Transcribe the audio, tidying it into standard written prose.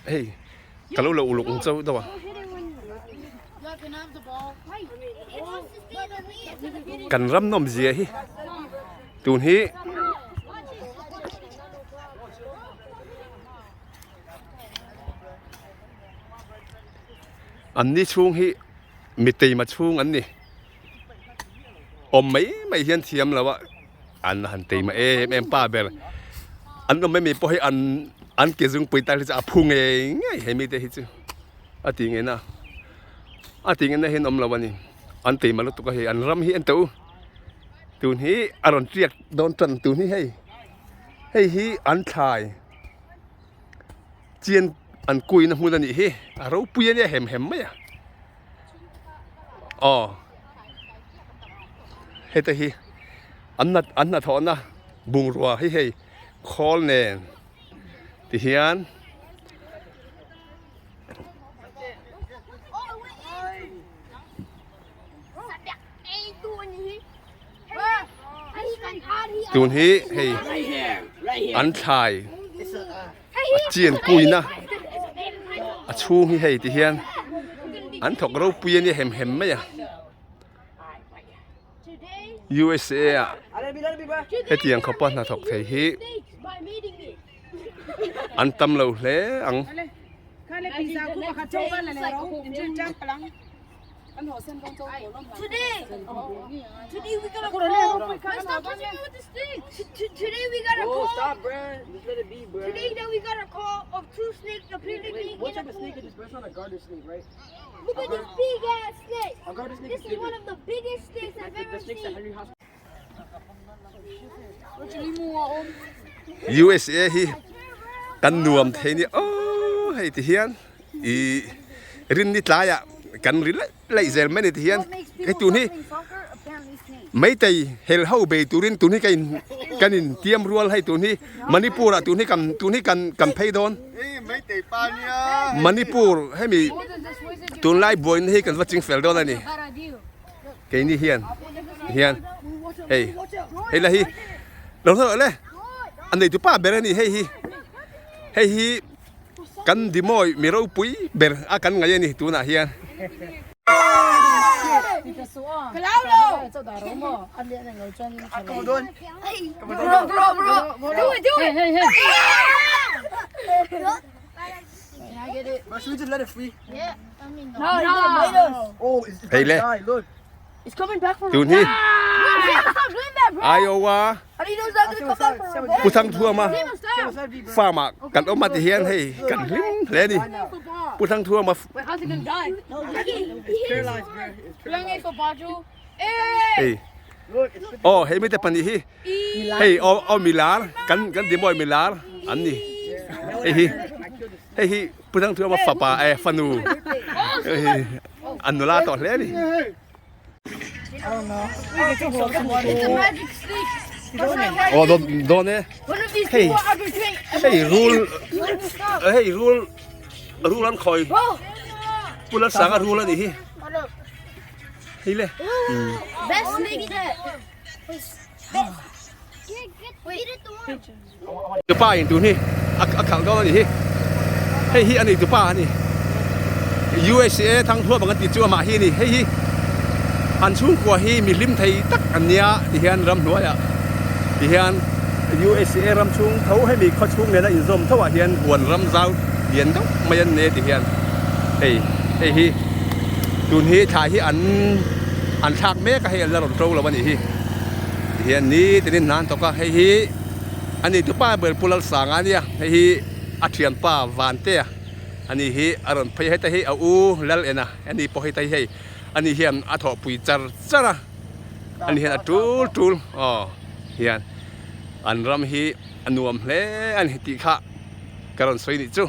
Hei ka lo la uluk ang chauh deuh a. Kan ram nawm zia hi tun hi an ni chhung hi mi teima chhung an ni awm mai mai hian thiam lo a an han teima em em pa ber an awm mai mai pawh hi an an ke zungpui tak hi chu a phu ngei ngei he mite hi chu a tih ngei na a tih ngei na hian awm lo a ni an teima lutuk a hei an ram hi en teh u tun hi a rawn tiak dawn tan tun hi hei hei hi an thlai. Chian an kuina hmun a nih hi a ropui a nia hem hem mai a aw heta hi an hna an hnathawhna bungrua hi hei khawl nen ti hian tun hi hei an thlai a chian puina a chhung hi hei ti hian an thawk ropui a nia hem hem mai a USA ah hetiang khawpa hnathawk thei hi an tam lo hle ang. Today, today we got a call. Stop touching me with the stick. Today we got a Oh, call. stop, bruh. Just let it be, bruh. Today that we got a call of two snakes apparently Wait, being what in a type of pool. snake is this? Bro? It's not a garter snake, right? Look at this big ass snake. A garter snake This is is bigger. one of the biggest snakes I've Like the, ever the snakes that seen. Henry House. USA hi kan nuam thei nia aw hei ti hian ih rin ni tlaiah kan ri laih laih zel mai a ni ti hian hei tun hi meitei hel ho bei turin tun hi ka in kan in tiam rual hei tun hi Manipur ah tun hi kan tun hi kan kan phei dawn Manipur hemi tunlai buaina hi kan va ching fel dawn a ni. Keini hian hian hei hei la hi lo hlawh le a nei tupa ber a ni hei hi hei hi kan di mawi mi ropui ber a kan ngaih a ni tunah hian. Hei le tun hi Iowa Pu Thangthuama farm ah kan awm a ti hian hei kan hlim hle a ni Pu Thangthuama hei aw hei mite pahnih hi hei aw aw milar kan kan ti mawi milar an ni hei hi hei hi Pu Thangthuama fapa eh fanu hei an nula tawh hle a ni. Aw dawn dawn e hei hei rul hei rul rul an khawi Pu Lalsanga rul a nih hi. Hei le. Tupa in tun hi a khalh dawn a nih hi. Hei hi a nei tupa a ni. USA thang thuap ang an tih chu amah hi a ni. Hei hi an chhungkua hi mi hlim thei tak an nia ti hian ramhnuaiah ti hian USA ram chhung tho hemi khaw chhung nena inzawm tho ah hian huan ram zau lian deuh mai an nei a ti hian hei hei hi tun hi thla hi an an thlak mek a hei an la rawn to lo a nih hi ti hian ni tin in hnan tawk a hei hi a ni tupa ber Pu Lalsanga a nia hei hi a thianpa Vantea a ni hi a rawn phei heta hi a u Lalena a ni pawh heta hi hei a ni hian a thawhpui char char a. Ani hian a tul tul aw hian an ram hi a nuam hle a ni tih kha ka rawn sawi nih chu.